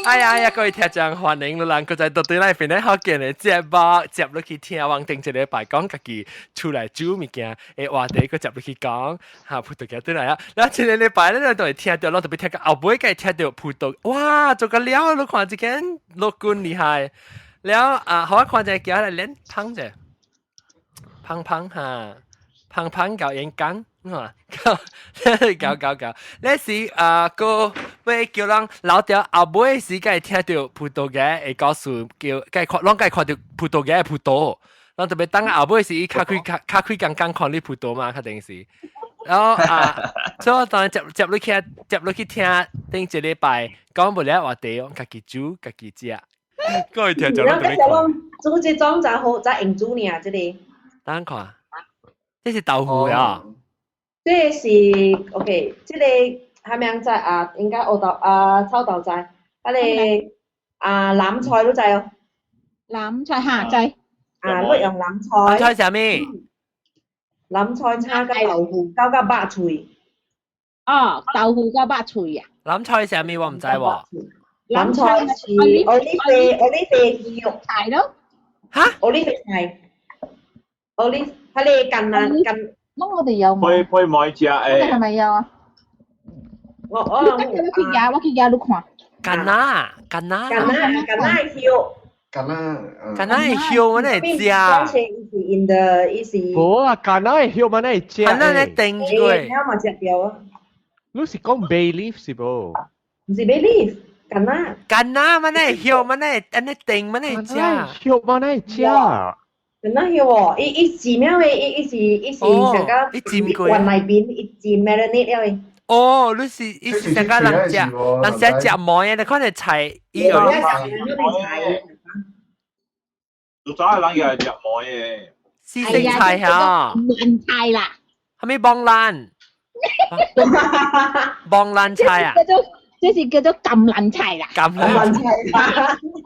哎呀呀，各位聽眾歡迎你人，閣再倒轉來變咧福建的節目，接落去聽王頂一禮拜講家己厝內煮物件的話題，閣接落去講，哈葡萄牙轉來啊！然後這個禮拜咧，都會聽著，攏特別聽到後尾，會聽著葡萄，哇，做個了，你看這間陸軍厲害，了啊，予我看者叫來練胖者，胖胖哈，胖胖搞演講。啊，搞搞搞！那時啊，閣欲叫人留著後尾時，才會聽著葡萄牙的故事，叫該看，攏該看著葡萄牙的葡萄。咱特別等後尾時，伊較開較較開講講看你葡萄嘛，確定是。然後啊，所以當然接接落去接落去聽頂一禮拜講無了話題哦，家己煮家己食。各位聽眾，咱個小講煮這種才好，才用煮爾，這個。等看，這是豆腐呀。這個是 OK，這個蝦米菜啊？應該烏豆啊，臭豆知，彼個啊欖菜你知哦？欖菜哈知。啊，你用欖菜。欖菜啥物？欖菜炒佮豆腐，攪佮肉脆。哦，豆腐佮肉脆啊。欖菜啥物我毋知喎。欖菜是 olive olive 葉菜咯。哈？olive 菜，olive，彼個橄欖橄。咁我哋有冇？配配買食我哋係咪有啊？我我你去夾，我去夾你看。橄欖，橄欖。橄欖橄欖葉。橄欖。橄欖葉我會食。講是伊是 in the 伊是。無啊，橄欖葉我會食。橄欖咧定住過。你嘛食著啊？你是講 bay leaf 是無？毋是 bay leaf，橄欖。橄欖我會葉我會按呢定我會食。葉我會食。橄欖葉喎，伊伊煎了的，伊伊是伊是上個伊煎過。雲內邊伊煎 marinate 了的。哦，你是伊是上個人食，人食食糜的，你看你菜，伊有。做早人又係食糜的。四星菜嚇。蘭菜啦。係咪幫蘭？幫蘭菜啊？叫做這是叫做橄欖菜啦。橄欖菜。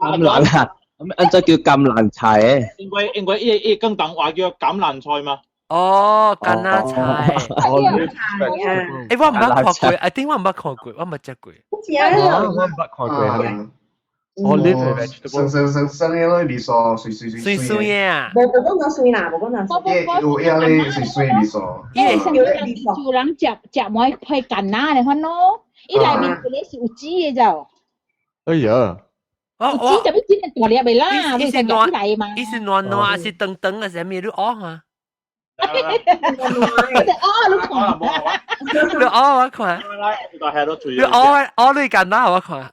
橄欖啊！咁按這叫橄欖菜誒。因為伊伊廣東話叫橄欖菜嘛。哦，橄欖菜。欸，我毋捌看過，I think 我毋捌看過，我毋捌食過。我毋捌看過係咪？Olive vegetable。生生生生的咧味素，水水水水水的啊！無無講那水啦，無講那水。有有咧水水味素。伊個有人食食糜配橄欖的款咯，伊內面一個是有籽的就。哎呀！哦，有籽就欲真大粒的啦，你是軟來嘛？伊是軟軟還是長長的啥物？你學哈？哦，你看，你學我看。你學學你橄欖我看，學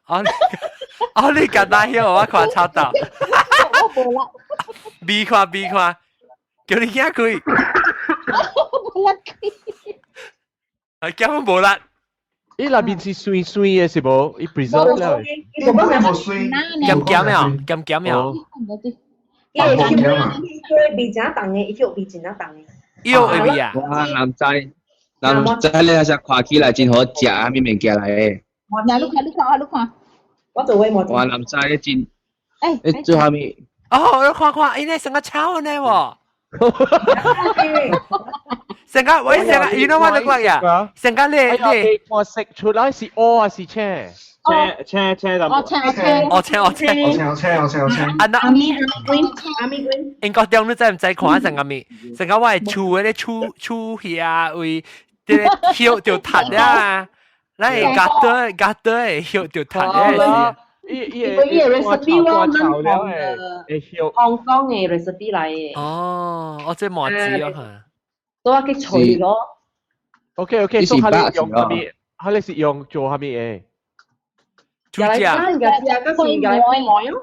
學你橄欖葉我看臭豆。我無啦。比看比看，叫你囝開。無力開。啊，叫阮無力。伊內面是水水的是無？伊 preserve 了。伊無水。鹹鹹呀，鹹鹹呀。伊會葉味誠重的，伊葉味真正重的。葉會味啊！哇，男仔，男仔你還是看起來真好食啊，啥物物件來的？嗱，你看，你看啊，你看。我做話無。哇，男仔你真，欸，你做啥物？哦，你看看，伊咧成個炒呢喎。成個我成個，you know what look like 呀？成個你你。我食出來是烏還是青？青青青哦青哦青。哦青哦青。哦青哦青哦青哦青。啊那阿咪阿咪 green 阿咪 green。英國中你知毋知看成個咪？成個我的厝的咧厝厝遐位，這個葉就塌了，咱會夾對夾對葉就塌了。伊伊伊個 recipe 我咱會香港的 recipe 來的。哦，我這麻糬啊嚇。都要去吹咯。 OK OK，所以佢哋用啥物？佢哋是用做啥物的？煮食。食，食，嗰是來配糜咯。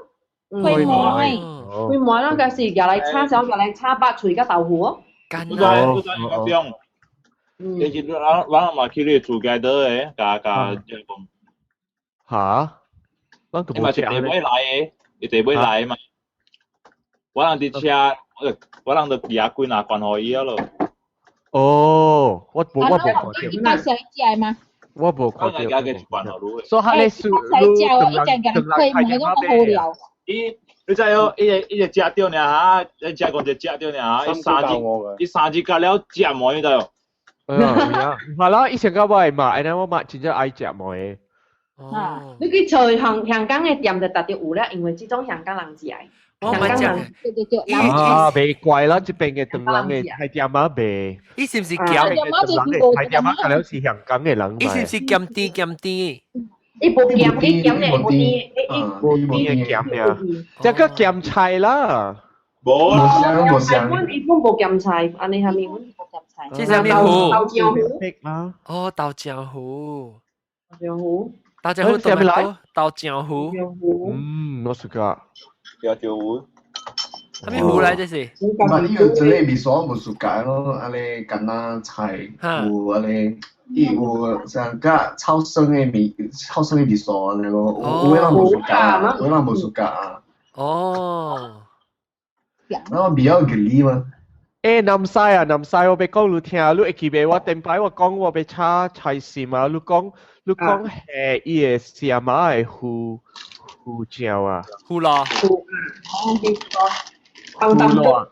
配糜。配糜咯，嗰是拿來炒小，拿來炒肉脆佮豆腐哦。乾啊！都在嗰種。其實咱咱嘛去你厝街倒的，共共即講。嚇？咱都無食。伊嘛是地尾來的，伊地尾來的嘛。我人佇車，我人就寄幾若罐予伊啊咯。哦，我無我無看著。你介紹食的嗎？我無看著。所以佢咧是，使食哦，伊只共配糜攏好料。伊，你知哦？伊個伊個食著爾哈，你食講一食著爾哈，伊三日，伊三日到了食糜，你知哦？嗯，係啦，以前我會嘛，然後我嘛真正愛食糜的。哦，你去找香香港的店就特別有啦，因為這種香港人食的。我唔食。對對對，啊，袂怪啦，這邊的唐人的菜店仔袂。伊是毋是鹹？菜店仔可能是香港的人。伊是毋是鹹甜鹹甜？伊無鹹，伊鹹的無甜，伊無甜的鹹爾，這個鹹菜啦。無啦，無香。伊本無鹹菜，按呢蝦米？無鹹菜。這啥物糊？豆漿糊。哦，豆漿糊。豆漿糊。豆漿糊豆來？豆漿糊。嗯，我暑假。豆漿糊。啥物糊來這是？唔係，呢個這個味素無暑假咯，按呢橄欖菜有按呢，伊有像較炒酸的味，炒酸的味素按呢咯，有的人無暑假，有的人無暑假啊。哦。然後比較吉利嘛。欸，南西啊，南西，我欲講你聽，你會記袂？我頂擺我講我欲炒菜心啊，你講係伊個啥物的胡胡椒啊？胡蘿。胡啊，淡薄。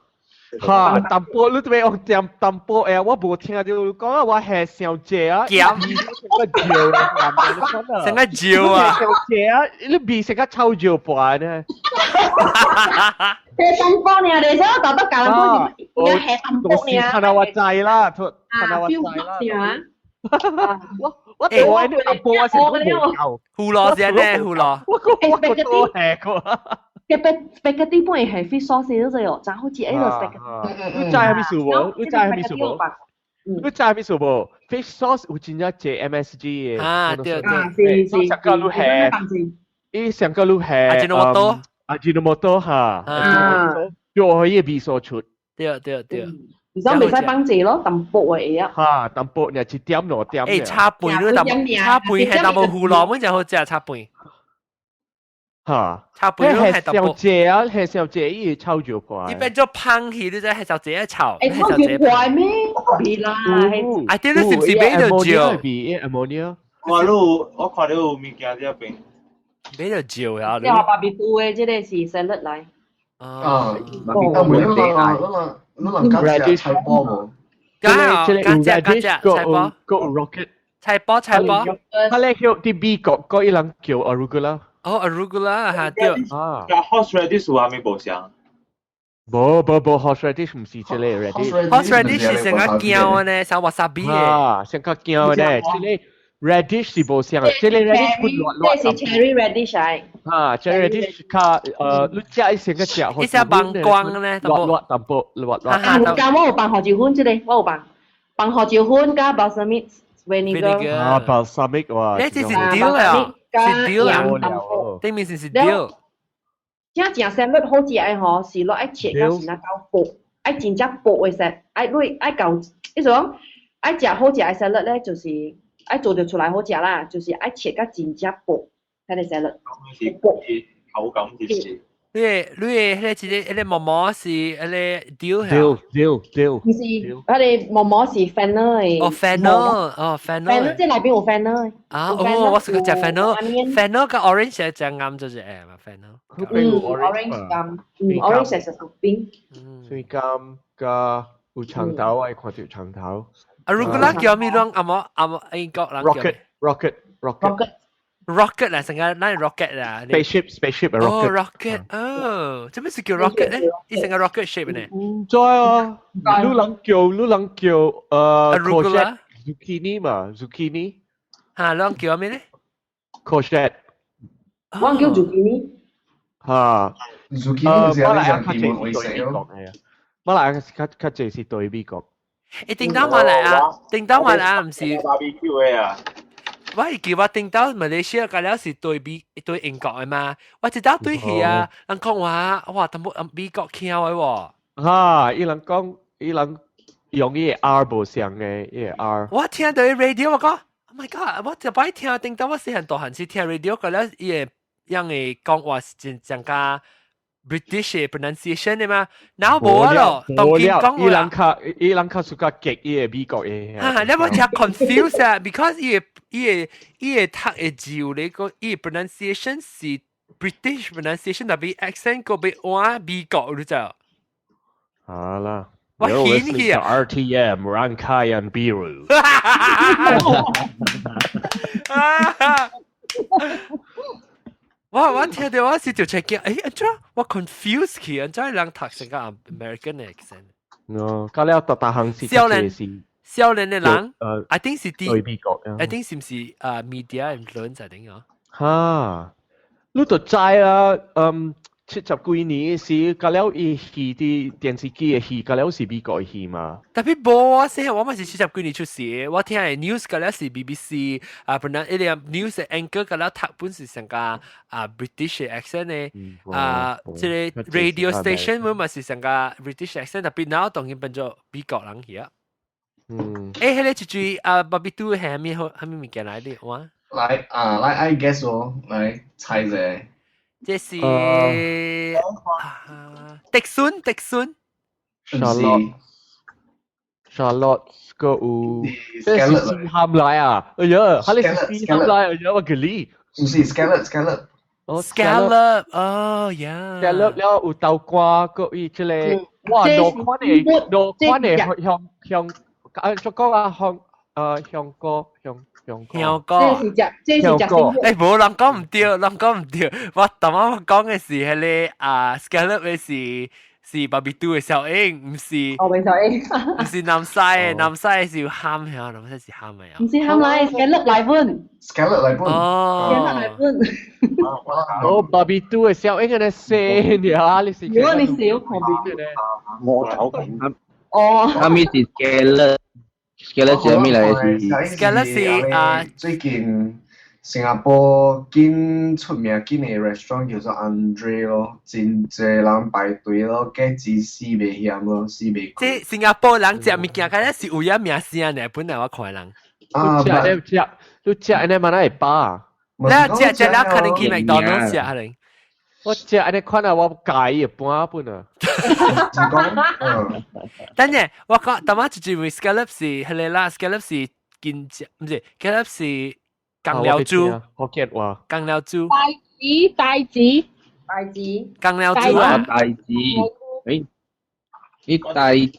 哈，淡薄你做咩講點淡薄誒？我無聽著你講啊，我係傷濟啊，鹹，成個椒啊，成個椒啊，傷濟啊，你味成個臭椒盤呢？係淡薄爾，你說豆豆教人講，要係淡薄爾。看到我知啦，看到我知啦。我我對淡薄我是都無夠。胡蘿先呢？胡蘿。我我我都係個。嘅 spaghetti 本係 fish sauce 嗰隻哦，真好食呢個 spaghetti。你知係咩事無？你知係咩事無？你知係咩事無？Fish sauce 有真正濟 MSG 嘅。啊，對對。是是。上個你係，伊上個你係。阿吉諾多。阿吉諾多哈。啊。就可以味素出。對對對。而且袂使放濟咯，淡薄嘅會啊。哈，淡薄，爾一點兩點。欸，炒飯你淡炒飯係淡薄胡蘿，本就好食炒飯。哈，炒飯攏係淡薄。小姐啊，係小姐伊炒椒盤。伊變做芳去，你知係小姐炒。欸，炒椒盤咩？別啦，啊，對，你是毋是買著椒？ ammonia。我你我看到有物件佇遐邊。買著椒啊！你話 barbecue 的這個是 salad 來。啊，啊，唔係，你人你人敢食菜脯無？敢啊，敢食敢食菜脯。個 rocket。菜脯菜脯。佢咧叫佇美國，個伊人叫 arugula。哦，arugula 嚇對。啊。佮 horseradish 有啥物無相？無無無，horseradish 毋是這個 radish。 horseradish 是成個薑的呢，像 wasabi 的。啊，成個薑的呢，這個 radish 是無相，這個 radish 不辣辣。這是 cherry radish 來。啊，cherry radish 較你食伊成個食。伊只放光呢，辣辣淡薄，辣辣。啊，有我有放胡椒粉這個，我有放，放胡椒粉佮 balsamic vinegar。啊，balsamic 哇。呢這是 dill 啊，是 dill 啊，頂面是是 dill。正正 salad 好食的吼，是落愛切到是若夠薄，愛真正薄的色，愛你愛夠，意思講愛食好食的 salad 咧，就是愛做著出來好食啦，就是愛切甲真正薄，彼個 salad。薄口感就是。你的你的彼個一個彼個毛毛是彼個 dill ？dill dill dill。毋是，彼個毛毛是 fennel 的。哦，fennel，哦，fennel。 fennel 這內邊有 fennel。啊，哦，我是個食 fennel，fennel 佮 orange 係正啱就是誒嘛，fennel。嗯，orange 甘，嗯，orange 係食冰。所以甘佮有長頭，我會看著長頭。啊，如果咱叫咩攏阿毛阿毛英國人叫 rocket rocket rocket。 rocket 啦，成個咱 rocket 啦。 spaceship spaceship 哦，rocket，哦，做咩是叫 rocket 咧？伊成個 rocket shape 呢？唔知啊，你人叫courgette zucchini 嘛，zucchini。嚇，你人叫咩咧？courgette。我叫 zucchini。嚇，zucchini 是阿你講英文會識咯。馬來較較濟是對美國。欸，頂到馬來亞，頂到馬來亞毋是 barbecue 的啊。我係記我頂到馬來西亞個了是對美對英國的嘛，我知道對去啊，人講話哇，淡薄美國腔的喎。哈，伊人講，伊人用伊個 R 無相的，伊個 R。我聽到 radio 我講，Oh my god！我就擺聽頂到我細漢大漢時聽 radio 個了，伊個樣的講話是真真加 British pronunciation 的嘛，然後無啊咯，當今講伊人較伊人較屬較激伊個美國的。哈，你無聽 confuse 啊？Because 伊個伊個伊個讀的字有咧個，伊個 pronunciation 是 British pronunciation，特別 accent 個別換美國，你知？好啦。我顯去啊！RTM Rangkaian Biru。我聽到我是就check 見，欸，按怎我 confuse 去，按怎人讀成個 American accent？哦，甲了逐逐項是少年是少年的人，I think 是啲對美國啊，I think 是毋是啊 media influence I think 啊？哈，你就知啦，70幾年時，甲了伊戲佇電視機的戲，甲了是美國的戲嘛。 Tapi 無啊，說我嘛是70幾年出世，我聽的 news 甲了是 BBC 啊，本來一個 news 的 anchor 甲了讀本是上個啊 British accent 的啊，這個 radio station 本嘛是上個 British accent，tapi now 當然變做美國人去啊。欸，彼個一句啊，巴比嘟係啥物好，啥物物件來的？哇！來啊，來愛 guess 哦，來猜者。這是啊，迪孫，迪孫。 Shallot，Shallot 個有，這是絲蚶來啊！哎呀，哈你是絲蚶來，哎呀，我給你。毋是 scallop，scallop。哦，scallop，哦呀，scallop 了有豆瓜，個伊這個，哇，兩款的，兩款的香香，啊，就講啊香，香膏香。香膏，這是食，這是食欸，無人講毋對，人講毋對。我頭仔我講的是彼個啊，scallop 的是巴比嘟的小英，毋是。哦，袂小英。毋是南西的，南西的是有蚶的，南西是蚶的啊。毋是蚶來，scallop 來本。 scallop 來本。哦。 scallop 來本。哦，巴比嘟的小英個細呀，你是。如果你小旁邊的。我走。哦。啥物是 scallop？scallop 是啥物來？是 scallop 是啊，最近新加坡緊出名緊的 restaurant 叫做 Andre 咯，真濟人排隊咯，價錢死袂嫌咯，死袂這新加坡人食物件，敢若是有影名聲呢，本來我看人。啊，你食，你食按呢嘛會飽？你食食了可能去麥當勞食可能。我食按呢款啊，我介意半本啊。是講，等陣我講，頭仔一句 scallop 是彼個啦，scallop 是金食，毋是 scallop 是江寮豬。福建話。江寮豬。帶子，帶子，帶子。江寮豬啊。帶子，欸，你帶子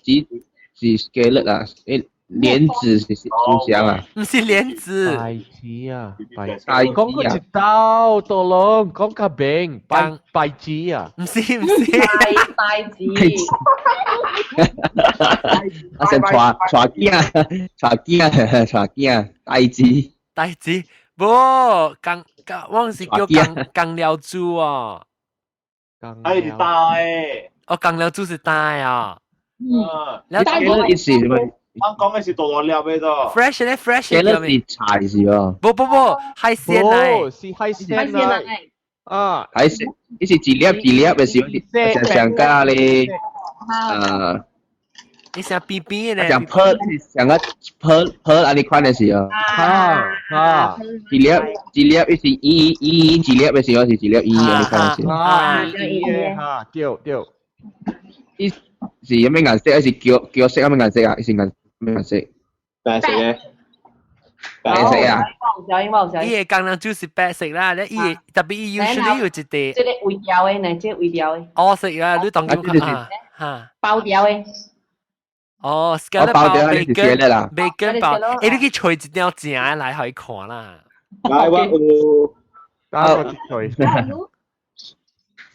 是 scallop 啊？欸，蓮子是是啥啊？毋是蓮子。帶子啊，帶子。講過一道多龍，講較明，白白子啊。毋是毋是。帶子。啊，成帶帶囝，帶囝，帶囝，帶子。帶子，無江江，我是叫江江寮豬啊。哎，是大的。哦，江寮豬是大啊。嗯。了解意思是咩？我講的是大大粒的啫。 fresh 咧，fresh 嘅是菜是哦。不不不，海鮮來。是海鮮來。啊。海鮮，伊是一粒一粒的時候，像上加咧，啊。你像邊邊的咧。像泡，像個泡泡按呢款的時候。啊啊！一粒一粒，伊是圓圓一粒的時候，是一粒圓按呢款的時候。啊，圓哈，對對。伊是啥物顏色？還是橘橘色？啥物顏色啊？伊是顏咩顏色？白色的。白色啊！小英，小伊个江南就是白色啦，咧伊個特別伊 usually 有一塊。這個微調的呢，這個微調的。哦，色啊，你當咁看啊？包掉的。哦，scallop 包掉，bacon 啦，bacon 包，欸，你去揣一條正的來予伊看啦。來，我有，打我一揣。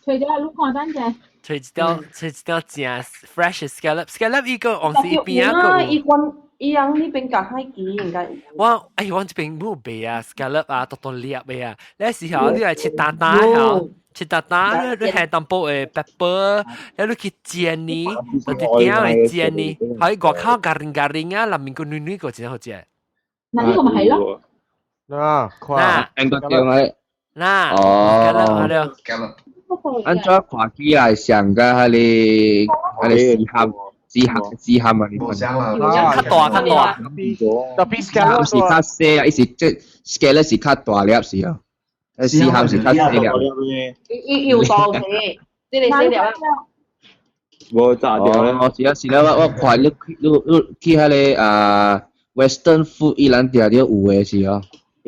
揣咗，你看等陣。揣一條，揣一條正 fresh scallop，scallop 伊個往是一邊啊個。伊關伊人呢邊隔海機應該。我哎，我這邊冇賣啊，scallop 啊，大大粒的啊，那時候你來切大大吼。切大大，你下淡薄的 pepper，然後你去煎呢，就啲點去煎呢，喺外口ガリガリ啊，內面個軟軟個真好食。嗱呢個咪係咯。嗱，看，應該對嘅。嗱，哦，按怎看起來像個彼個彼個絲蚶絲蚶絲蚶啊？你無像啦，較大較大。特別蚶是較細啊，伊是這 scallop 是較大粒是啊。絲蚶是較細粒。伊又大隻，這個細粒。無炸掉咧。哦，是啊是啊，我看你你你去彼個啊 Western food 伊人定著有的是哦。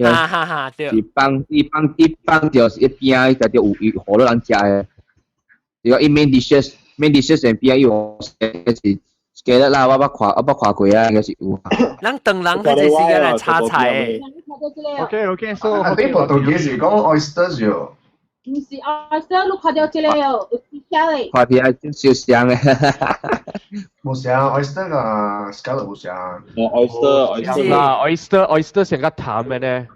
哈哈哈，對。是放伊放伊放著一邊，伊定著有伊予予人食的。如果伊 main dishes 上邊伊有是 scallop 啦，我捌看過啊，應該是有。咱唐人彼個時間來炒菜的。 OK OK，so 啊，你葡萄牙是講 oysters 喲。毋是 oyster，你看到這個哦，有皮嘅。看起來真相像嘅。無像 oyster 個 scallop 無像。哦，oyster oyster 啦，oyster oyster 成個淡嘅呢。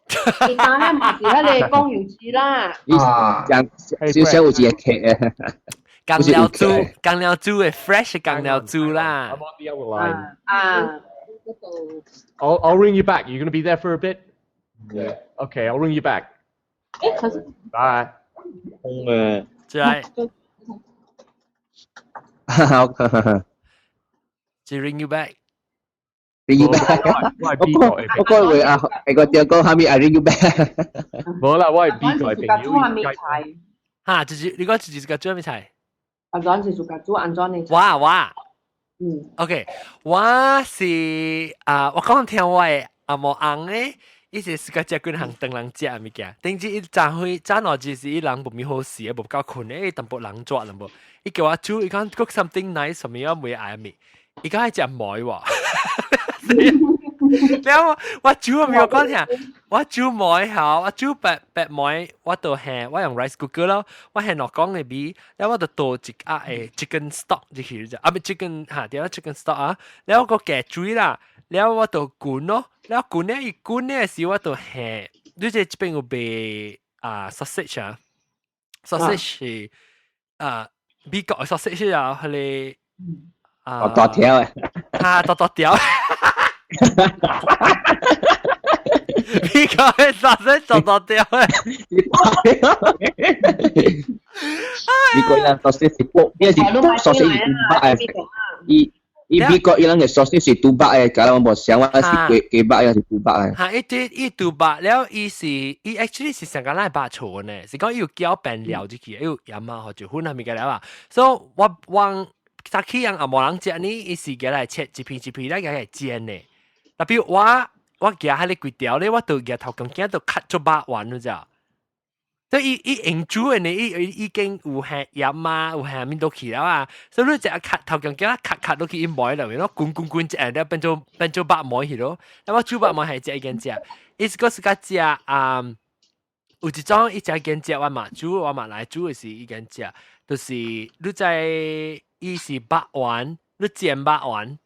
其他咧嘛是迄個講油脂啦。啊，像少少有一個殼嘅。羹料煮，羹料煮嘅 fresh 羹料煮啦。 I'm on the other line. 啊。 I'll ring you back. You gonna be there for a bit? Yeah. Okay, I'll ring you back. 誒，可是 Bye. 空嘅。就係。就 ring you back。 Ring you back。我講話啊，係個電講下面 I ring you back。無啦，我係 B 個朋友。菜。嚇，就是你講就是個煮咩菜？安怎是自家煮安怎的？我我。嗯。 OK，我是啊，我講聽我的阿毛翁咧，伊是自家食幾項當人食的物件。頂次伊早歲早兩日是伊人無咪好勢，無夠睏咧，淡薄人抓淡薄。伊叫我煮，伊講 cook something nice，啥物我袂愛物。伊講愛食糜喎。了我我煮我講聽，我煮糜吼，我煮白白糜，我就下我用 rice cooker 咯，我下2公的米，了我就倒一盒的 chicken stock 入去就，啊毋 chicken 哈，對啦 chicken stock 啊，了我閣加水啦，了我就滾咯，了滾咧伊滾咧時我就下，你這這邊有賣啊 sausage 啊，sausage 是啊美國的 sausage 啊，彼個啊大條的，哈大大條。美國的 sausage 大大條的，美國人 sausage 是薄，伊是 sausage 是豬肉的，伊伊美國伊人嘅 sausage 是豬肉的，假如我無想我是雞雞肉還是豬肉的。哈，伊啲伊豬肉了，伊是伊 actually 是上個咱肉厝呢，是講伊有攪變料入去，有鹽啊，或者粉啊物件了啊，所以我我早起人也無人食呢，伊是舉來切一片一片來舉來煎的。特別我我舉彼個規條咧，我就舉頭公鏡就 cut 做肉丸你知？所以伊伊用煮的呢，伊伊已經有下鹽啊，有下物都去了啊。所以你食 cut 頭公鏡 cut cut 落去伊糜了，咯滾滾滾一下了變做變做肉糜去咯。那我煮肉糜係食一間食，伊是閣是較食啊，有一種伊食一間食我嘛煮我嘛來煮的是一間食，就是你知伊是肉丸，你煎肉丸。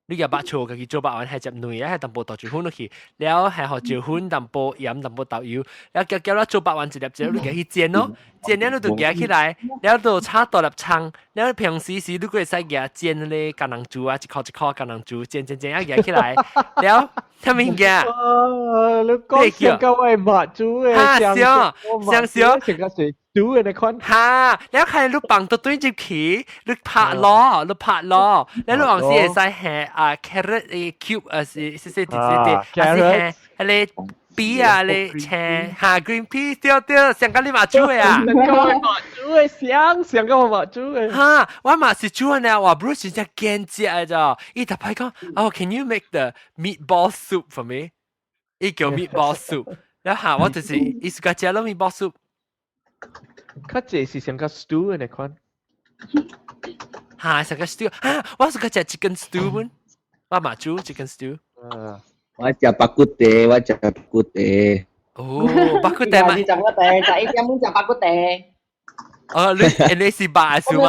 你夾肉醋，家己做肉丸，係食卵啊，係淡薄豆漿粉落去，了係予椒粉淡薄鹽淡薄豆油，了夾夾了做肉丸一粒一粒，你夾去煎咯，煎了你就夾起來，了就炒大粒蔥，了平時時你閣會使夾煎咧橄欖豬啊，一箍一箍橄欖豬，煎煎煎啊夾起來，了啥物件？啊！你講上個我媽煮的，哈少上少，成個是煮的那款。哈，了看你放到對入去，你拍螺，你拍螺，了你往時會使下啊 carrot 的 cube 啊是是是是是，啊是下彼個 pea 啊咧青哈 green pea 對對，上個你嘛煮的啊？上個我媽煮的，上上個我媽煮的。哈，我嘛是煮的呢，我 Bruce 真正堅食的咋？伊逐擺講，哦，can you make the meatball soup for me？伊叫 meatball soup，了哈，我就是伊是個食了 meatball soup。較濟是上個 stew 的那款。哈，上個 stew，哈，我是個食 chicken stew 本，我嘛煮 chicken stew。啊。我食肉骨茶，我食肉骨茶。哦，肉骨茶嘛。食肉骨茶，食一點鐘食肉骨茶。哦，你你是肉是嗎？食肉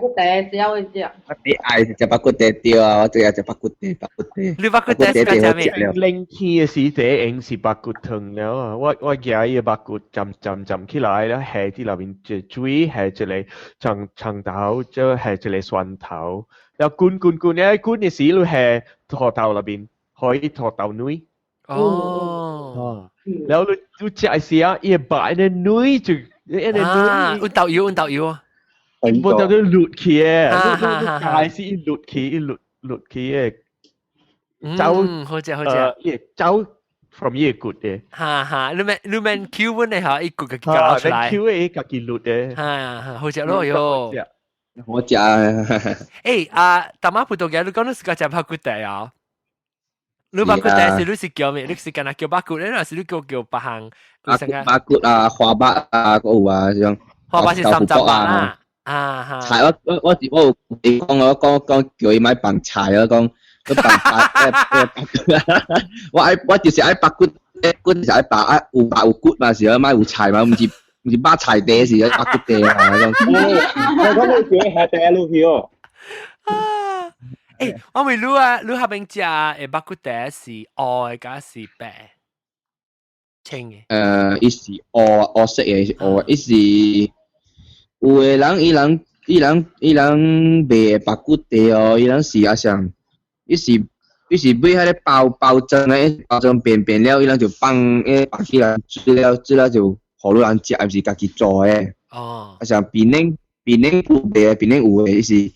骨茶，只會食。我最愛是食肉骨茶對啊，我最愛食肉骨茶，肉骨茶。你肉骨茶是食咩？冷氣的時陣用是肉骨湯了啊！我我舉伊個肉骨浸浸浸起來了，下佇內面一水，下一個蔥蔥頭，再下一個蒜頭，了滾滾滾，了滾的時你下土豆內面。可以土豆卵。哦。然後你你食的時啊，伊個肉的卵就，伊個卵。有豆油，有豆油啊。無豆就滷起的，你你食是伊滷起，伊滷滷起的。走，好食好食。伊走 from 伊個骨的。哈哈，你免你免 Q 阮的哈，伊骨家己搞出來。 Q 的伊家己滷的。哈哈，好食咯喲。好食啊！欸啊，大媽葡萄牙，你講你自家食肉骨茶啊？你肉骨茶是你是叫咩？你是干焦叫肉骨咧，還是你叫叫別項？肉骨啊，花肉啊，閣有啊，這種。花肉是三汁啊。啊哈！菜我我我是我有講我講講叫伊莫放菜，我講佢放白我愛我就是愛白骨，骨就是愛白愛有肉有骨嘛，是啊，莫有菜嘛，毋是。毋是肉菜茶，是肉骨茶啊！我講你叫下茶落去哦。欸，我問你啊，你嗰邊食的肉骨茶是烏的，抑是白青的？伊是烏烏色的，是烏，伊是有的人伊人賣的肉骨茶哦，伊人是啊像，伊是買彼个包包裝的，包裝變變了，伊人就放彼包起來，煮了煮了就予你人食，毋是家己做的。哦。啊像檳城有賣的，檳城有的，伊是一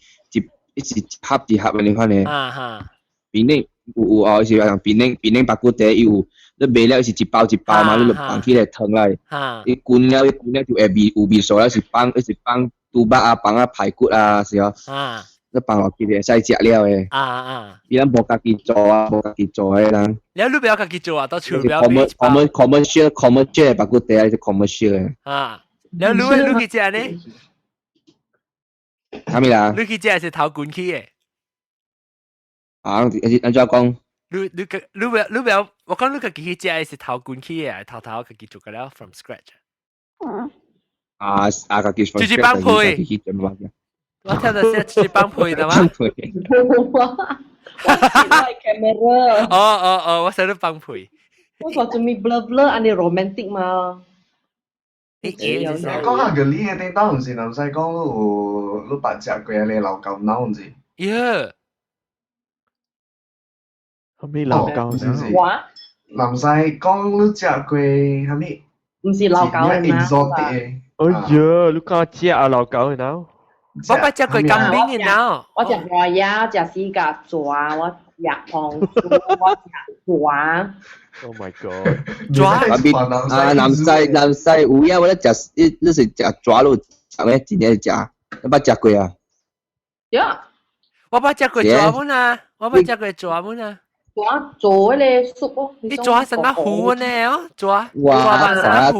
盒一盒的款的。啊哈。檳城有哦，伊是像檳城肉骨茶，伊有你賣了伊是一包一包嘛，你就放起來湯來。伊滾了就會味有味素了，是放豬肉啊，放啊排骨啊，是哦。你放落去就會使食了的。啊啊。伊人無家己做啊，無家己做的人。你不要家己做啊，到厝不要 commercial 肉骨茶是 commercial 的。啊，你去食呢？啥物啦？你去食是頭滾去的。啊，按怎講？你不要，我講你家己去食是頭滾去的，頭頭家己做個了 from scratch。啊啊，家己 from 就是幫配。我聽到是就是幫配的嗎？幫配。我 camera。哦哦哦，我想你幫配。我說做咩 blur blur 按呢 romantic 嘛？講下個你的頂當毋是南西講你有你捌食過你老狗腦毋是？耶！啥物老狗腦？我南西講你食過啥物？毋是老狗的 exotic 的。哎呀，你敢食啊老狗的腦？我捌食過甘冰的腦。我食花椰，食四甲蛇，我食紅薯，我食蛇。 Oh my god！蛇啊，南西有影我咧食，你是食蛇你食咩？真正食，你捌食過啊？對。我捌食過蛇本啊，我捌食過蛇本啊。蛇做迄個 soup 哦。你蛇成個糊呢哦，蛇。哇！蛇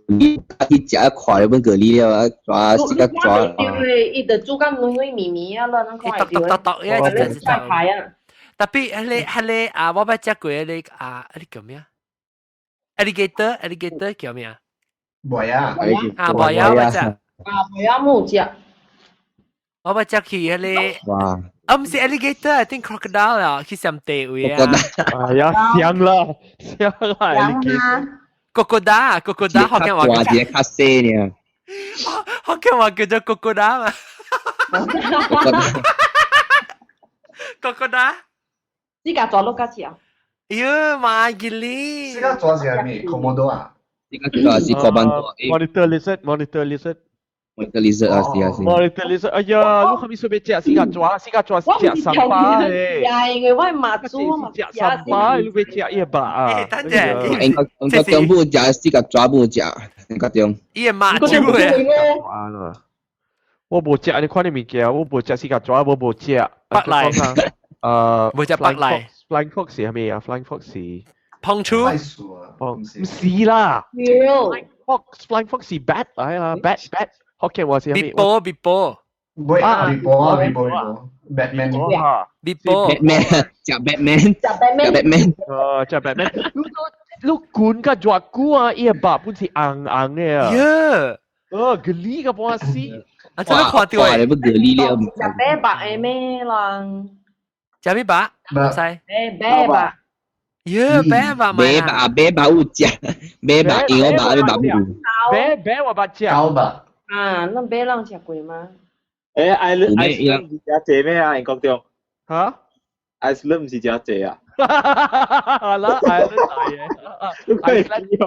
你去食一塊就本蛤蜊了，蛇四個蛇。對，伊就煮甲軟軟綿綿啊，咱看會剁剁剁剁，一隻一隻排啊。特別彼個啊，我捌食過彼個啊，彼個叫咩啊？Alligator，alligator 叫咩啊？貘仔。啊，貘仔我食。啊，貘仔冇食。我捌食去彼個。哇！啊，毋是 alligator，I think crocodile 啊，去上地位啊。哎呀，香啦，香啦，alligator。 crocodile，crocodile 福建話。大隻較細呢。福建話叫做 crocodile 嘛。crocodile。自家抓落較食。喲，馬吉哩。這個抓是啥物？Komodo 啊？這個抓是 Komodo。 Monitor lizard，monitor lizard。 Monitor lizard 啊，是啊是。 Monitor lizard，哎呀，你係咪隨便食四個抓？四個抓是食三巴咧。因為我係馬祖嘛，食三巴，你欲食一百啊？等陣，應該中午食四個抓無食，應該中。伊個馬祖的。我無食你看你物件，我無食四個抓，我無食。北來。無食北來。 Flying fox 是啥物啊？Flying fox 是。碰觸。毋是啦。Flying fox 是 bat 來啦，bat bat。福建話是啥物？別波別波。唔啊，別波啊，別波別波。Batman。別波。 Batman，食 Batman。食 Batman。 Batman。哦，食 Batman。你滾甲熱久啊，伊個肉本是紅紅的啊。耶！哦，蛤蜊個半死。啊，真係看到哇！你不蛤蜊了？食白肉的咩人？食咩肉？唔知。白肉。耶，白肉白肉白肉有食，白肉因為我肉肉有。白白我捌食。狗肉。啊，咱白人食過嗎？欸，Iceland 毋是誠濟咩啊？英國中。嚇？Iceland 毋是誠濟啊？啦，Iceland 大嘅。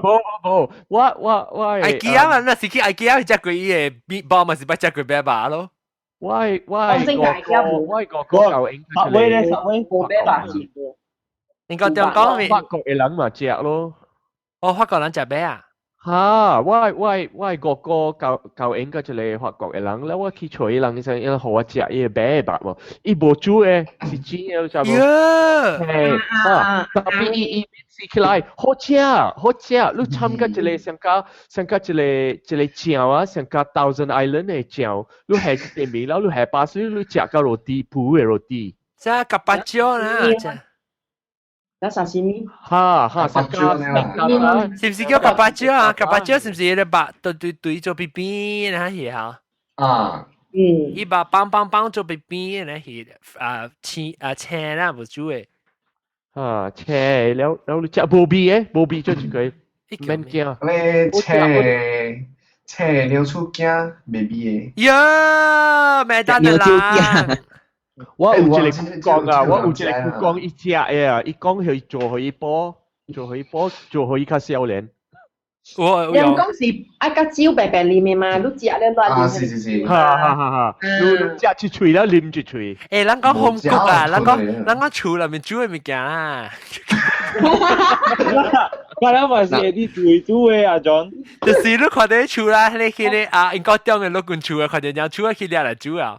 無無無，我 IKEA 嘛，那是去 IKEA 食過伊个 meatball 嘛，是捌食過白肉咯。我哥哥舊英十位咧，十位無白肉食過。英國中講咩？法國的人嘛食咯。哦，法國人食白啊？哈！我哥哥舊舊英個一個法國的人，了我去揣伊人，伊伊予我食伊个白肉無？伊無煮的，是煎的，你知無？嘿，啊，特別伊食起來好食好食，你摻佮一個上加一個醬啊，上加 Thousand Island 的醬，你下一塊麵，了你下巴水，你食到 roti 薄的 roti。這 carpaccio 啦，這。那 sashimi。哈哈，食咖咖。是唔是叫爸爸椒啊？爸爸椒是唔是個肉對對對做邊邊那係哈？啊。伊把綁綁綁做邊邊那係啊青啊青啦無煮的。啊，青了了你食無味的，無味做一個，免驚。你青青尿出驚袂味的。喲，袂當的啦。我有一個講啊，我有一個講伊食的啊，伊講佢做予伊補，做予伊補，做予伊較少年。我人講是愛佮酒白白啉的嘛，你食了亂。啊，是是是。哈哈哈哈！你食一喙了，啉一喙。欸，咱講紅谷啊，咱講厝內面煮的物件啊。我諗嘛是你自己煮的啊，John。就是你看到厝啦，彼個啊，英國中的陸軍厝啊，看到人厝啊，去掠來煮啊。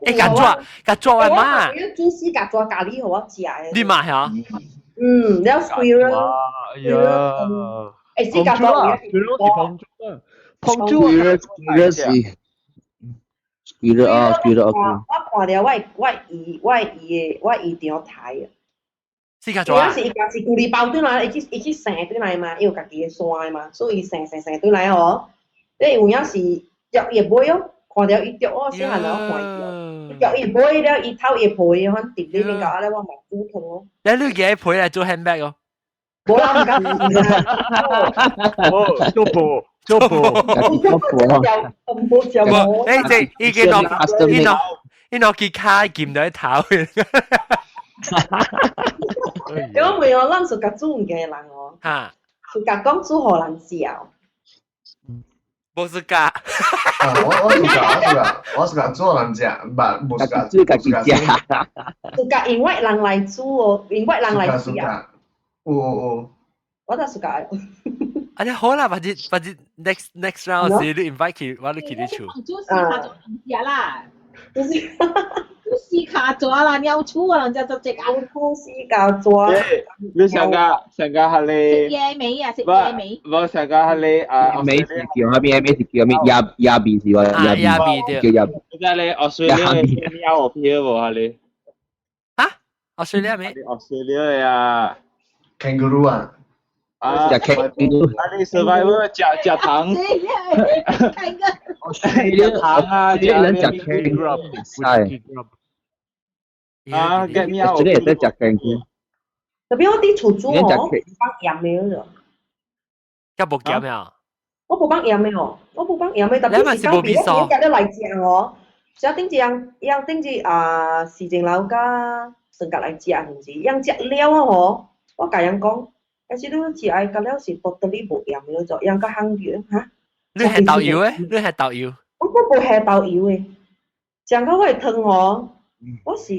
欸，共煮，共煮完嘛？煮四共煮咖喱予我食的。你嘛嚇？嗯，了 squirrel。哎呀！欸，四共煮啊，是膨豬啊，膨豬啊，squirrel 是 squirrel 啊，squirrel 我看了我姨我姨的我姨丈刣啊。四共煮啊？是伊家是舊里包轉來，伊去生轉來嘛，伊有家己的山的嘛，所以伊生生生轉來哦。你有影是啄伊尾哦，看著伊啄我細漢我看伊啄，啄伊尾了，伊偷伊皮，反正裡面搞咧，我嘛煮湯哦。你你寄皮來做 handbag 哦？無啦，毋敢。哦，做布做布，做布。無食無。欸，這伊個攞伊攞伊攞佢跤劍在頭。因為哦，咱是共煮物件的人哦，是共講煮予人食。無是㗎。我是共煮人食，無是共煮家己食。是共因為人來煮哦，因為人來食。有有有。我就是共。啊，你好啦，或者或者 next round 時你 invite 佢，我你去你厝。煮四跤做人食啦。就是。四跤蛇啦，鳥鼠啊，人家做這個。煮四跤蛇。你上個上個係你。食椰味啊，食椰味。無上個係你啊。味是叫啥物？味是叫咩？鴨鴨味是話？鴨味對。叫鴨。你知咧，澳大利亞貓有票無啊你？啊？澳大利亞咩？澳大利亞啊。 Kangaroo 啊。啊！食 kangaroo。啊！你 survivor 食食糖。食糖啊！食人食 kangaroo 係。啊！get 貓。這個會使食 kangaroo。特別我佇厝煮哦，無放鹽的咯。較無鹽啊？我無放鹽的哦，我無放鹽的，特別是講比我夾了來食哦。小頂一樣，樣頂一啊，時陣老甲算夾來食，是毋是？樣食了哦，我共人講，但是你食愛夾了是 totally 無鹽的做，樣較香油哈。你係豆油的？你係豆油？我無下豆油的，上到我的湯哦，我是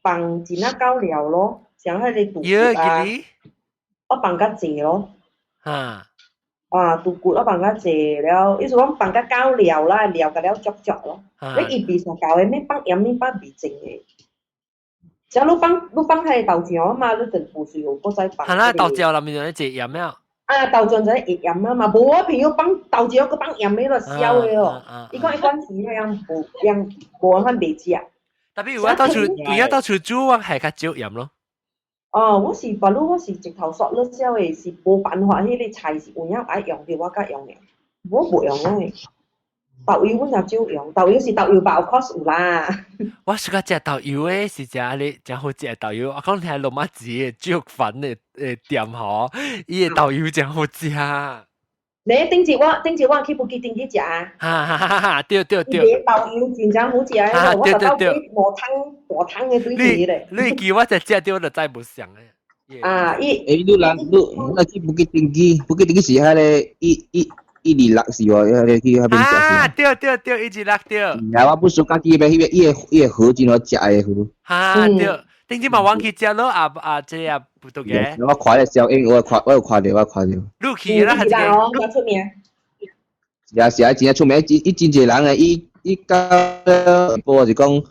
放一仔夠料咯，像彼個肚骨啊，我放較濟咯。啊，肚骨我放較濟了，意思講放較夠料啦，料甲了足足咯。你伊味上夠的，免放鹽，免放味精的。只你放你放彼個豆漿啊嘛，你就無需要閣再放。係啦，豆漿內面就一隻鹽了。啊，豆漿就會鹽啊嘛，無我朋友放豆漿閣放鹽的咯，燒的哦。伊講伊管是那樣無樣無法袂食。特別有我到處，有到處煮，我係較少鹽咯。哦，我是別路，我是直頭索了燒的，是無辦法，彼個菜是有影愛用的，我才用的。我無用的。豆油我也少用，豆油是豆油吧，of course 有啦。我喜歡食豆油的，是食你誠好食的豆油。我講聽羅馬子的豬肉飯的店吼，伊的豆油誠好食。你頂次我去布吉頂去食啊。哈哈哈哈！對對對。伊豆油真正好食啊！我就到買無湯大湯的對住咧。你記我食食到，我就再無想的。啊，伊。欸，你人你你去布吉頂去，布吉頂去是彼个一二六是無？彼个去彼邊食。啊，對對對，126對。啊，我不熟家己彼彼個河真好食的河。哈對，頂次嘛我去食咯，啊啊這啊不對嘅。我看咧小英，我看我有看著，我看著。你去啦，係哦，較出名。是啊是啊，真正出名，伊真濟人的，伊伊到無是講，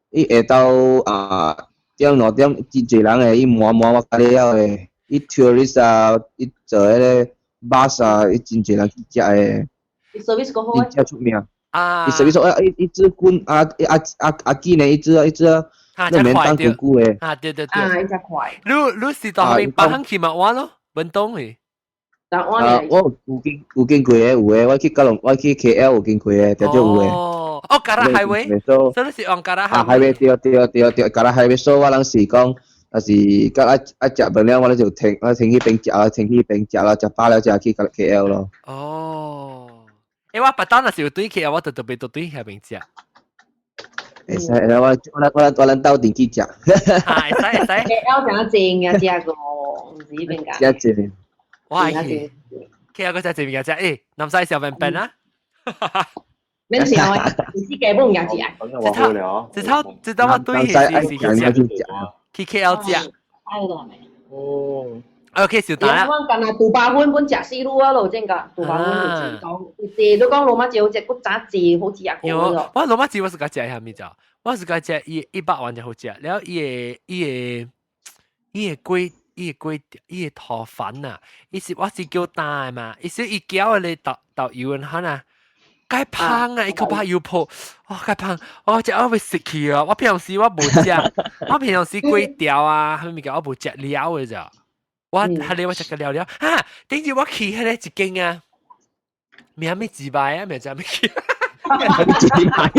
伊下晝啊點2點真濟人的，伊滿滿我甲了的，伊 tourist 啊，伊坐彼个 bus 啊，伊真濟人去食的。伊 service 夠好。真正出名。啊！伊 service 啊，伊伊煮滾啊啊啊啊緊的，伊煮伊煮。你免等久久的。啊，對對對。啊，伊才快。你是到後面別行去嘛換咯，文東去。但我啊，我有經過的，有的，我去九龍，我去 KL 有經過的，定做有的。哦，哦，Karak Highway，所以是往 Karak 啊，highway 對對對對，Karak highway 所以我人是講，若是甲愛愛食飯了，我咧就停，我停去邊食，停去邊食啦，食飽了才去 KL 咯。哦，欸，我別當若是有對 KL，我就特別都對遐邊食。會使，我咱鬥陣去食。會使會使。 KL 誠正啊，食個，毋是邊間。食正。我愛去 KL 個食正物件食，欸，南西小便便啊。免想啊，你是基本唔食啊。這套這套我對是去食，去 KL 食。哦。 OK，小達啊。我近來杜巴芬本食死路啊，路正個杜巴芬就是講，濟都講羅馬字好食，骨雜字好食個。我羅馬字我是個食啥物咋？我是個食伊100萬就好食，了伊個伊個伊個粿伊個粿伊個塗飯啊，伊是我是叫大的嘛，伊是伊叫的咧豆豆油的啊。該芳啊！伊個把油泡，哇！該芳，我食我會食去啊！我平常時我無食，我平常時粿條啊，啥物件我無食了的咋。我係你我食個了了，哈！頂住我去彼個一間啊，名咩字牌啊，名叫咩去？字牌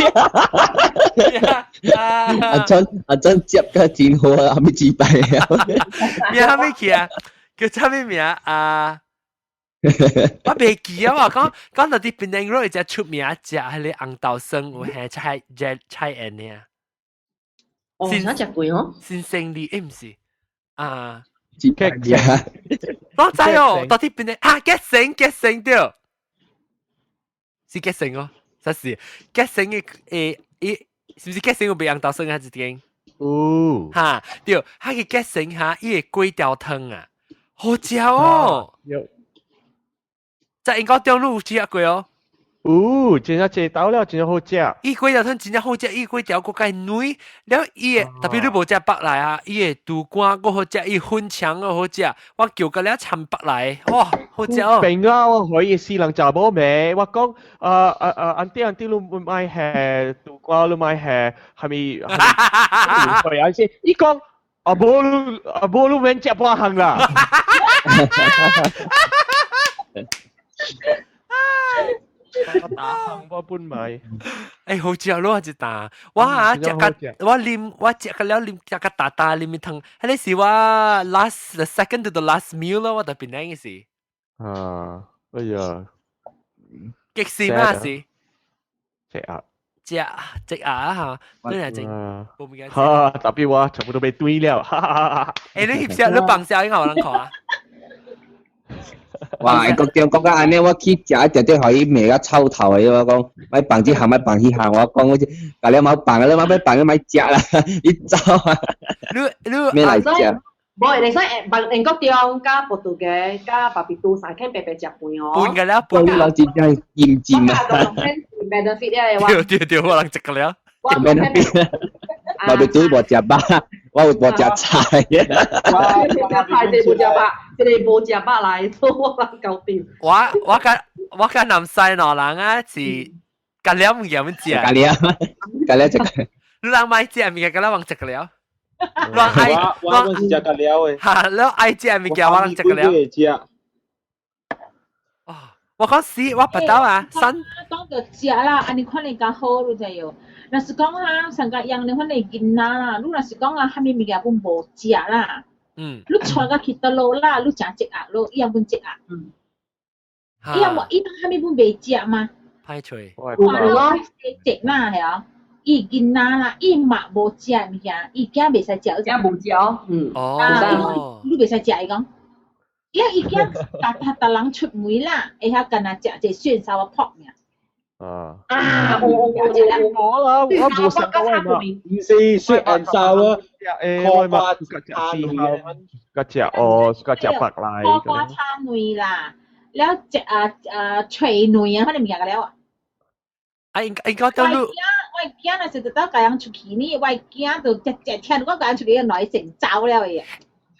啊！阿珍阿珍接個真好啊，咩字牌啊？名咩去啊？叫啥物名啊？我袂記啊！我講講到佇檳城路一隻出名食彼個紅豆酸有下菜菜菜宴爾。哦，啥食過吼？新生利欸，毋是啊？我知哦，到底檳城啊，結成結成對，是結成哦，實是結成的誒，伊是毋是結成有賣紅豆酸啊？一間？有。哈，對，彼個結成哈，伊個粿條湯啊，好食哦。在英國中路有食過哦。有，真正濟豆了，真正好食。伊粿條湯真正好食，伊粿條閣較軟，了伊個特別你無食北來啊，伊個豬肝閣好食，伊粉腸閣好食，我叫個了摻北來，哇，好食哦。平啊，我可以死人查某罵，我講啊啊啊，auntie auntie 你買下豬肝，你買下係咪？係啊，先，伊講啊無你啊無你免食半項啦。打行我本買。欸，好食咯，一啖。我啊食個我啉，我食個了啉，食個大大啉湯。彼個是我 last the second to the last meal 咯，我特別那個是。啊，哎呀，激死嘛是？食鴨。食食鴨嚇，真係正。無物件。哈，特別我全部都被斷了，哈哈哈！欸，你翕相，你放相應該有人看啊？哇！國中講到按呢，我去食，定定予伊罵甲臭頭的，我講莫放這項，莫放彼項，我講我共你莫放，你莫欲放，你莫食啦，你走啊！你你咩來食？無，會使英英國中佮葡萄牙佮巴比杜三間白白食飯哦。半個了，半個。人真正厭戰啊！benefit 了對對對，我人食個了。 benefit，巴比杜無食肉，我有無食菜。食菜，這無食肉，這個無食肉來，我人搞定。我佮南西兩人啊是咖喱物件食。咖喱，咖喱食。你人買食物件，佮人食個了。人愛我是食咖喱的。哈，你愛食物件，我人食個了。哦，我講死，我不到啊，三。講到食啦，按呢款會較好，你知無？若是講哈，上個樣你款的囡仔啦，你若是講啊，啥物物件本無食啦，你帶甲去佗落啦，你誠積壓咯，伊也本積壓。伊也無，伊當啥物本袂食嗎？歹揣。哇，你食啦，係啊。伊囡仔啦，伊嘛無食物件，伊驚袂使食，驚無食哦，嗯。哦。你袂使食，伊講。伊伊驚逐逐逐人出門啦，會曉干焦食一個涮沙仔泡爾。啊！啊！我我啦，我無想過嘛。唔是 sweet and sour，誒，我嘛，甲食甲食哦，甲食白來。苦瓜炒卵啦，了食啊啊脆卵啊，反正物件個了啊。啊，應應該都我囝若是得到共人出去呢，我囝就直直聽我共人出去，來成走了的。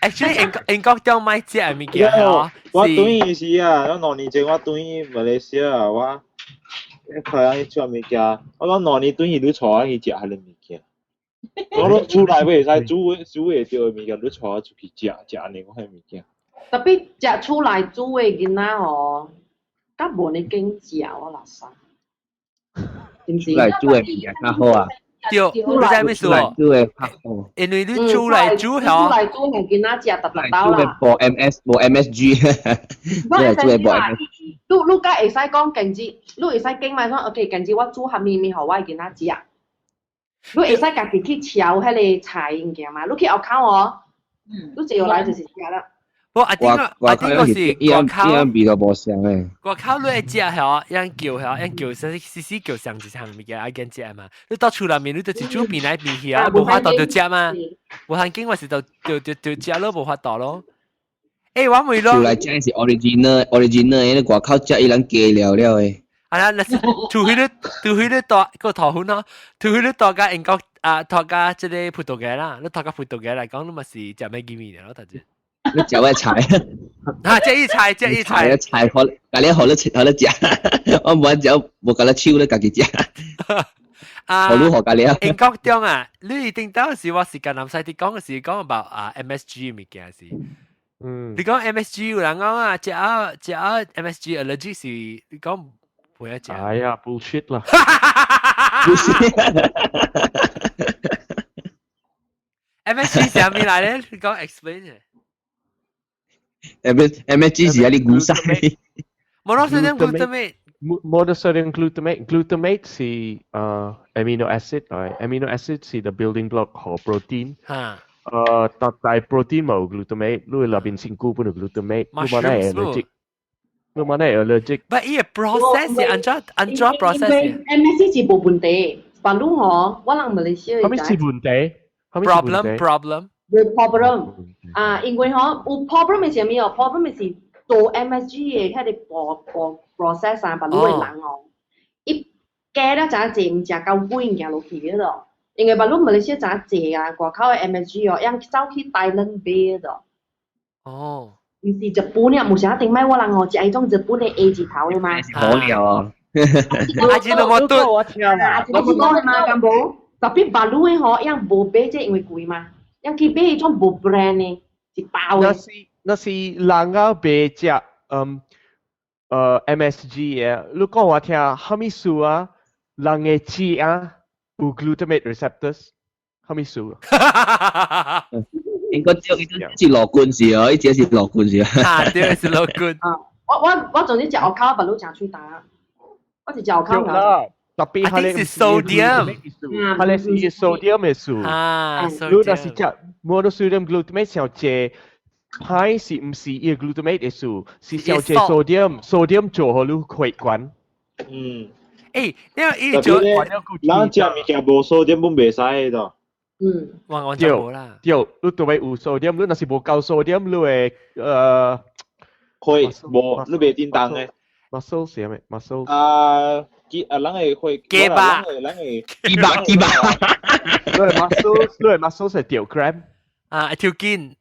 Actually，英英國中買食的物件吼，我轉去時啊，我2年前我轉去馬來西亞，我看人去食物件，我講兩年轉去你帶我去食彼个物件。我攏厝內會使煮煮會著的物件，你帶我出去食食按呢款物件。 Tapi 食厝內煮的囡仔吼，較無呢緊食我垃圾，是毋是？出來煮的物件較好啊。對，你知咩事？出來煮的較好。因為你厝內煮厝內煮係囡仔食特特兜啦。無 MS 無 MSG，出來煮的無 MSG。你你敢會使講近子，你會使經買講，OK，近子我煮蝦米物予我的囡仔食。你會使家己去炒彼个菜物件嘛？你去學口哦，你坐來就是食啦。無啊，頂個啊頂個是外口，味道無相誒。外口你會食吼，樣叫吼，樣叫，細細叫上一項物件愛揀食嘛。你到厝內面，你就是煮變來變去啊，無法度就食嘛。無限緊，我是就就就就食咯，無法度咯。欸，我問咯。厝內食是 original original，你外口食伊人加料了的。啊，那是除非你除非你大個頭昏咯，除非你大家英國啊，大家這个葡萄牙啦，你大家葡萄牙來講，你嘛是食咩雞麵咯，大姐。你食咩菜？啊，這一菜，這一菜。菜好，家己好你食，好你食。我無食，無共你手你家己食。啊，好你學家己啊。英國中啊，你一定當時我是跟南西啲講嘅時講about 啊 MSG 物件是。你講 MSG 有人講啊，食啊食啊 MSG allergy 是你講不要食。哎呀，bullshit 啦。 bullshit。 MSG 是啥物來咧？你講 explain。 MSG 是啊，你牛屎。 Monosodium glutamate。 Monosodium glutamate glutamate 是amino acid 來，amino acid 是 the building block 予 protein。嚇。但但 protein 無 glutamate，你內邊身軀本有 glutamate，你嘛會 allergic，你嘛會 allergic。 But 伊个 process 是按怎按怎 process？ MSG 是無問題，但你吼，我人馬來西亞。啥物是問題？Problem problem。有 problem 啊，因為吼有 problem 是啥物哦？problem 是做 MSG 的彼个步步 process 啊，別你的人哦，伊加了誠濟，毋食夠貴物件落去咯。因為別你馬來西亞誠濟啊，外口的 MSG 哦，樣走去台灣買咯。毋是日本啊，無啥頂擺我人哦，食彼種日本的 A 字頭的嘛。好料啊！阿吉都冇對，我聽啦。我是講的嘛，敢無？Tapi 別你的吼，樣無買這因為貴嘛。樣去買彼種無 brand 的，一包的。那是人啊買食MSG 的，你講我聽，啥物事啊？人的舌啊有 glutamate receptors，啥物事？應該只是羅冠是哦，伊這是羅冠是啊。啊，對，是羅冠。啊，我總之食學口，別你誠喙焦。我是食學口。啦，特別係是 sodium，係是 sodium 的數。啊，你若是食 monosodium glutamate 上濟，歹是毋是伊 glutamate 的數，是上濟 sodium，sodium 做予你血管。欸，因為伊做，咱食物件無 sodium 本袂使的。我就無啦。對，你都會有 sodium，你若是無夠 sodium，你會血無，你袂叮當的。 muscle 是啥物？muscle 啊，肌啊，人會會肌肉，人會肌肉肌肉。你的 muscle，你的 muscle 是條 cramp。啊，條筋。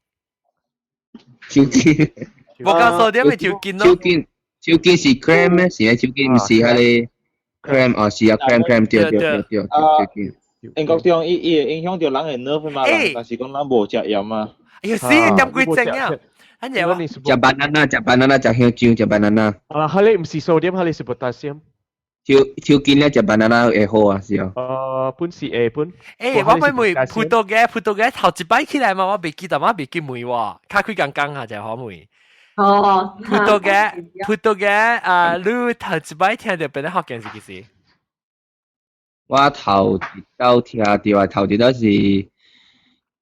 條筋。無夠 sodium 咪條筋咯。條筋，條筋是 cramp 咩？是啊，條筋毋是彼个 cramp 啊，是啊，cramp cramp 對對對對，條筋。英國中伊伊會影響著人的 nerve 嘛，但是講咱無食鹽嘛。哎呀，死點幾鐘啊！安尼我食 banana，食 banana，食香蕉，食 banana。啊，彼个毋是 sodium，彼个是 potassium。條條筋咧食 banana 會好啊，是啊。本是會本。欸，我問問葡萄牙頭一擺起來嘛，我袂記得，我袂記問喎，較開講講下就好問。哦。葡萄牙啊，你頭一擺聽著邊个福建是幾時？我頭一道聽著啊，頭一道是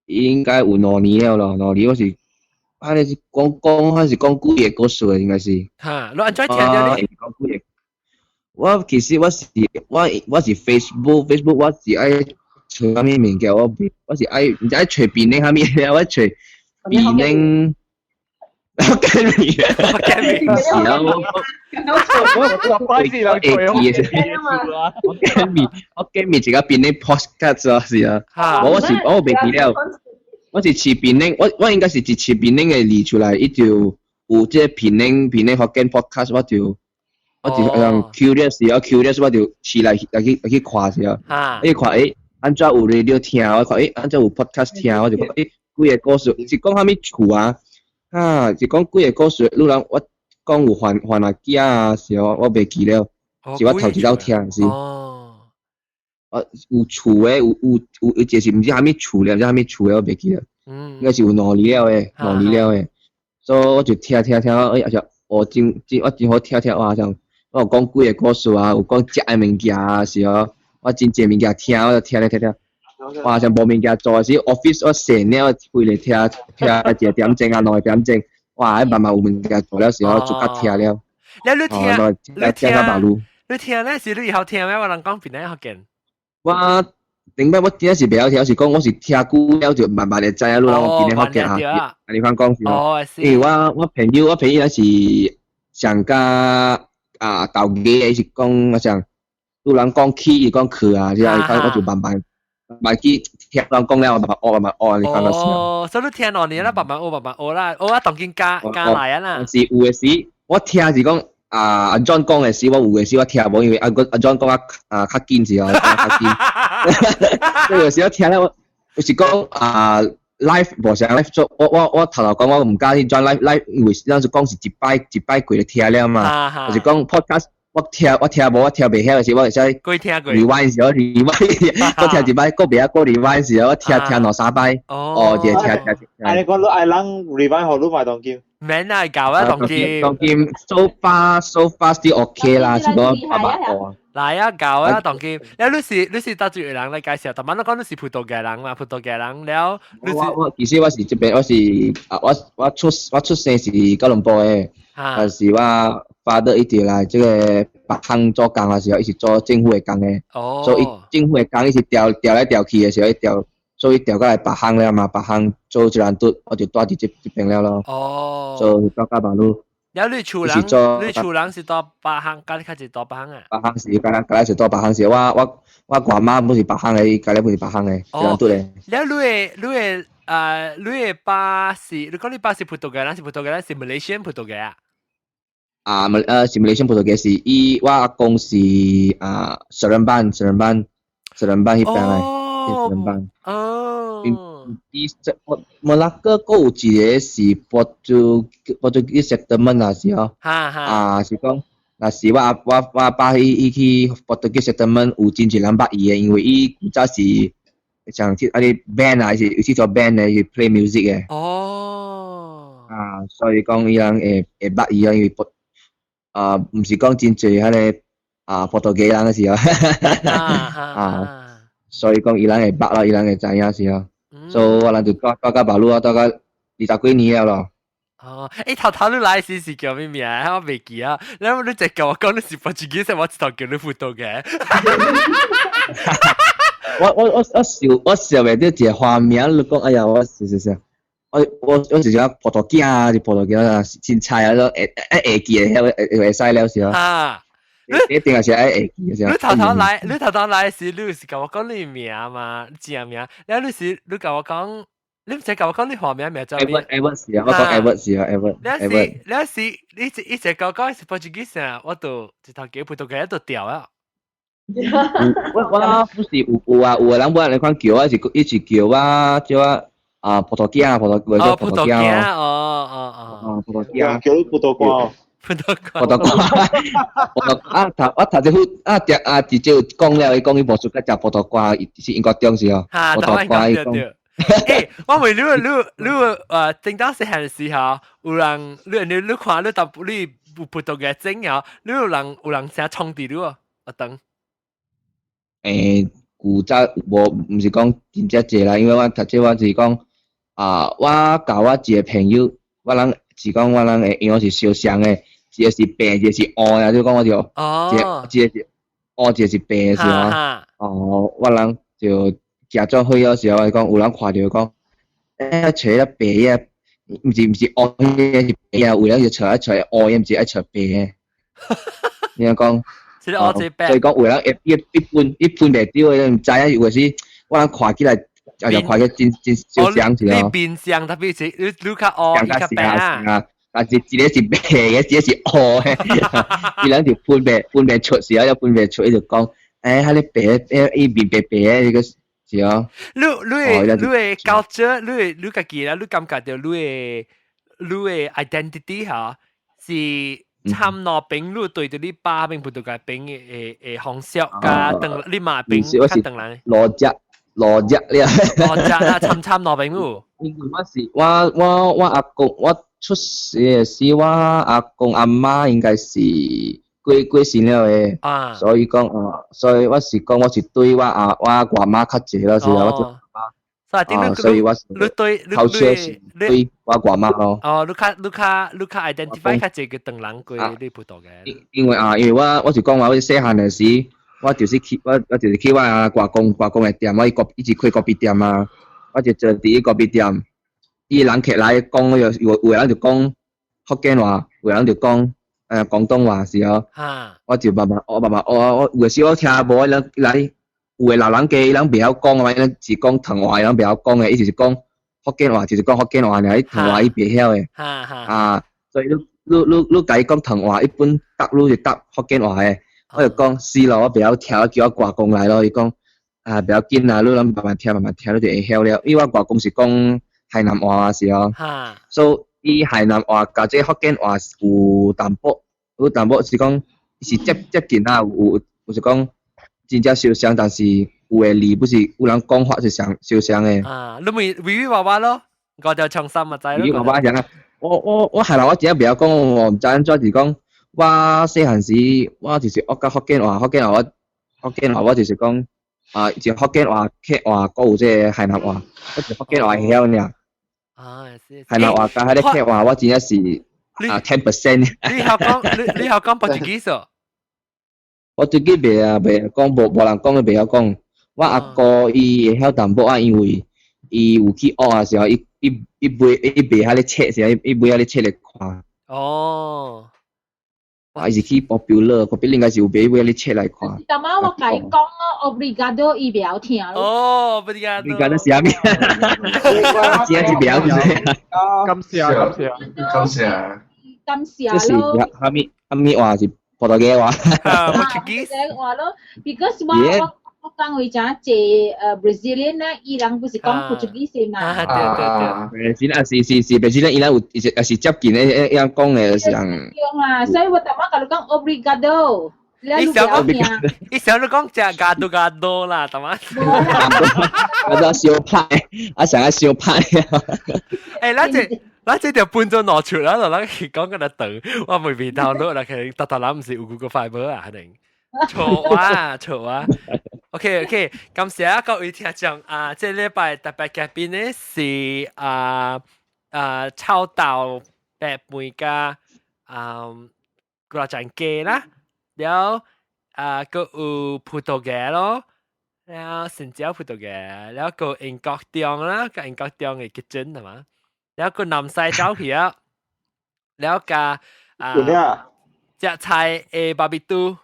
應該有2年了咯，兩年我是，啊，你是講講還是講幾個故事的應該是。哈，你按怎聽著咧？講幾個？我其實我是 Facebook Facebook 我是愛揣啥物物件，我是愛毋知愛揣檳榔啥物，我揣檳榔。福建麵，福建麵，是啊，我我會記的，福建麵，福建麵一個檳榔 podcast 啊，是啊，我是我袂記了，我是飼檳榔，我應該是一飼檳榔的字出來，伊就有這個檳榔檳榔福建 podcast，我就 curious 啊，curious 我就試來來去來去看是啊，一看欸，按怎有 radio 聽，我看按怎有 podcast 聽，我就講幾个故事是講啥物厝啊？啊，是講幾个故事，你人我講有番番仔囝啊，是哦，我袂記了，是我頭一道聽是。有厝的，有有有一個是毋知啥物厝咧，毋知啥物厝的，我袂記了。應該是有2年了的，兩年了的。所以我就聽聽聽，啊就哦真真我真好聽聽哇，像我有講幾个故事啊，有講食的物件啊，是哦，我真濟物件聽，我就聽咧聽聽。哇，像無物件做時，office 我閒了，開來聽聽一個點鐘啊，2個點鐘，哇，慢慢有物件做了時，我就較聽了。你聽，你聽到馬路。你聽咧是你會曉聽咩？我人講邊個福建？我頂擺我真是袂曉聽，是講我是聽久了就慢慢會知影，你人我邊個福建啊？啊，你番講是哦，因為我朋友是上加啊投機，是講我像有人講起，伊講去啊，之後我就慢慢慢去聽人講了，慢慢學，慢慢學，你看到是。哦，所以你聽2年啦，慢慢學，慢慢學啦，學啊當今加加來啊啦。是有的時，我聽是講。啊，阿 John 講的時，我有的時我聽無，因為阿 John 講啊較緊是哦，較緊。所以有時我聽咧，我有是講啊 live 無啥 live 做，我頭頭講我毋敢去轉 live live，因為咱是講是一擺一擺過就聽了嘛，就是講 podcast 我聽無我聽袂曉的時，我會使 rewind 時，我 rewind，我聽一擺，閣袂曉閣 rewind 時，我聽聽兩三擺，哦，就聽聽聽。啊，你講你愛人 rewind 予你嘛當今？免啊，搞啊，當今。當今 so far so far still OK 啦，是講阿爸哥。來啊，搞啊，當今。你是佗一個人來介紹，但係我講你是葡萄牙人嘛，葡萄牙人了。我其實我是這邊，我是啊，我出生是吉隆坡的，但是我 father 一直來這个別行做工的時候，伊是做政府的工的。所以政府的工伊是調來調去的時候，伊調，所以調過來別行了嘛，別行做一人拄，我就住佇這邊了咯。做到甲馬路。了你厝人是蹛別行，佮你較濟蹛別行啊？別行是，敢若是蹛別行是，我外媽本是別行的，伊家己本是別行的，一人拄咧。了，你的爸是，你講你爸是葡萄牙人，是葡萄牙人，是 Malaysian 葡萄牙啊？啊，是 Malaysian 葡萄牙是，伊我阿公是啊，Seremban，Seremban，Seremban 彼邊的，Seremban。伊這馬拉哥閣有一個是 Portuguese settlement 啊是哦，啊是講，若是我阿爸伊去 Portuguese settlement 有真濟人捌伊的，因為伊古早是像去啊啲 band 啊，是有去做 band 的，是 play music 的。啊，所以講伊人會捌伊啊，因為啊，毋是講真濟彼个啊葡萄牙人的時候，啊，所以講伊人會捌咯，伊人會知影是哦。所以我人就蹛蹛到馬路啊，蹛到20幾年了咯。哦，頭頭你來時是叫咩名？我袂記啊。然後你就叫我講你是 Portuguese，我知道叫你葡萄牙。我想袂到一个花名，你講哎呀，我是是是，我是講葡萄牙啊，是葡萄牙啊，凊彩啊，會記的，會使了是啊。一定係是愛會記的。你頭頭來時，你是共我講你名嘛？正名，然後你是你共我講，你毋是共我講你花名名叫咩？Edward 是啊，我講 Edward 是啊，Edward。你是你一直共我講是 Portuguese 啊，我就一頭記葡萄牙都掉啊。我不是有啊，有的人本來款叫我是一直叫我叫我啊葡萄牙，葡萄叫葡萄牙哦。哦，葡萄牙叫你葡萄瓜。葡萄葡萄瓜，葡萄啊頭我頭一副啊食啊直接講了，伊講伊無出個食葡萄瓜，是英國中是哦。葡萄瓜伊講。我問你，正當細漢時候，有人你看你當你有葡萄牙種啊，你有人啥創佇你哦？阿等。古早無，毋是講真正濟啦，因為我讀冊我是講啊，我共我一個朋友，我人是講我人的樣是相像的，一個是白，一個是烏啊，就講我就，一個是烏，一個是白是啊。哦，我人就行做伙了時候，講有人看著講，揣了白的，毋是烏的，是白啊，有人就揣揣烏的，毋是愛揣白的。你講。所以講有人會一分袂著的，毋知影有的時我人看起來就看起來真真相像是哦。你面相特別是你較烏，伊較白啊。但是一個是白的，一個是烏的，伊人就分袂出時候，就分袂出，伊就講，彼个白，伊面白白的，伊個是啊。你你的你的 culture，你家己啦，你感覺著你的 identity 嚇是參兩邊，你對著你爸邊葡萄牙邊的方式，佮轉你媽邊較轉來。邏輯邏輯咧。邏輯啦，參參兩邊有。因為我是我阿公，我出世的時，我阿公阿媽應該是過身了的，所以講啊，所以我是講我是對我阿我外媽較濟咯，是啊，我對所以啊，所以我是你對頭先是對我外媽咯。哦，你較 identify 較濟個唐人過你葡萄牙。因為啊，因為我是講話，我細漢的時，我就是去我阿外公外公的店，我伊是開咖啡店啊，我就坐佇咖啡店，伊人客來講，有的人就講福建話，有的人就講廣東話是哦。我就慢慢我慢慢我有時我聽無，人來有的老人家伊人袂曉講啊嘛，伊人是講唐話，伊人袂曉講的，伊就是講福建話，就是講福建話爾，伊唐話伊袂曉的。啊，所以你共伊講唐話，伊本答你是答福建話的。我就講是咯，我袂曉聽，我叫我外公來咯。伊講啊，袂要緊啊，你攏慢慢聽，慢慢聽，你就會曉了。因為我外公是講海南話是哦，所以伊海南話佮這福建話有淡薄，有淡薄是講是接近啊，有是講真正相像，但是有的字不是有人講法是相相像的。啊，你咪娓娓娃娃咯，我就長心咪知咯。娓娓娃娃樣啊！我海南話真正袂曉講，我毋知按怎是講。我細漢時，我就是學佮福建話，福建話我就是講啊，就福建話、客話，閣有這個海南話，我就福建話會曉爾。啊，是。海南話佮彼个客話，我真正是啊 10%。你曉講 Portuguese 哦？我自己袂啊，袂講，無人講都袂曉講。我阿哥伊會曉淡薄啊，因為伊有去學的時候，伊買彼个冊時候，伊買彼个冊來看。哦。啊，伊是去 popular，popular 應該是有買彼个冊來看。逐擺我共伊講哦，obrigado 伊袂曉聽咯。哦，obrigado。 obrigado 是啥物？真是袂曉聽。感謝感謝感謝。感謝咯。這是啥物啥物話是葡萄牙話？ Portuguese 話咯，because 我講為誠濟Brazilian 咧，伊人不是講 Portuguese 嘛？啊，對對對。是啊，是是是，Brazilian 伊人有也是接近的，伊講的是人。對啊，所以我逐擺共你講 obrigado，你伊想伊想你講食 gado gado 啦，逐擺。我都相拍，啊想啊相拍。欸，咱這條半鐘攞出啦，就咱去講個長，我未變 download 啦，可能達達咱毋是有 Google Fiber 啊，可能。錯啊錯啊。OK，感謝各位聽眾啊！這禮拜特別嘉賓呢是臭豆白飯佮蚵仔煎雞啦，了啊閣有葡萄牙咯，了新椒葡萄牙，了閣英國中啦，佮英國中的結陣係嘛？了閣南西走去啊，了佮啊食菜的巴比嘟。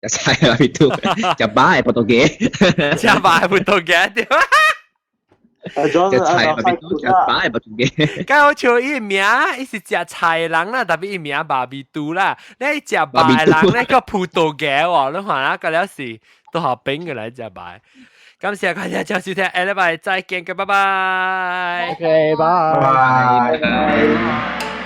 食菜的巴比嘟，食飽的葡萄牙，食飽的葡萄牙對吧？食菜巴比嘟，食飽的葡萄牙。剛好像伊名，伊是食菜的人啦，特別伊名巴比嘟啦。你食飽的人咧叫葡萄牙喎，你看啊，個了是都好變過來食飽。感謝大家收聽，下禮拜再見，拜拜。 OK，拜拜拜。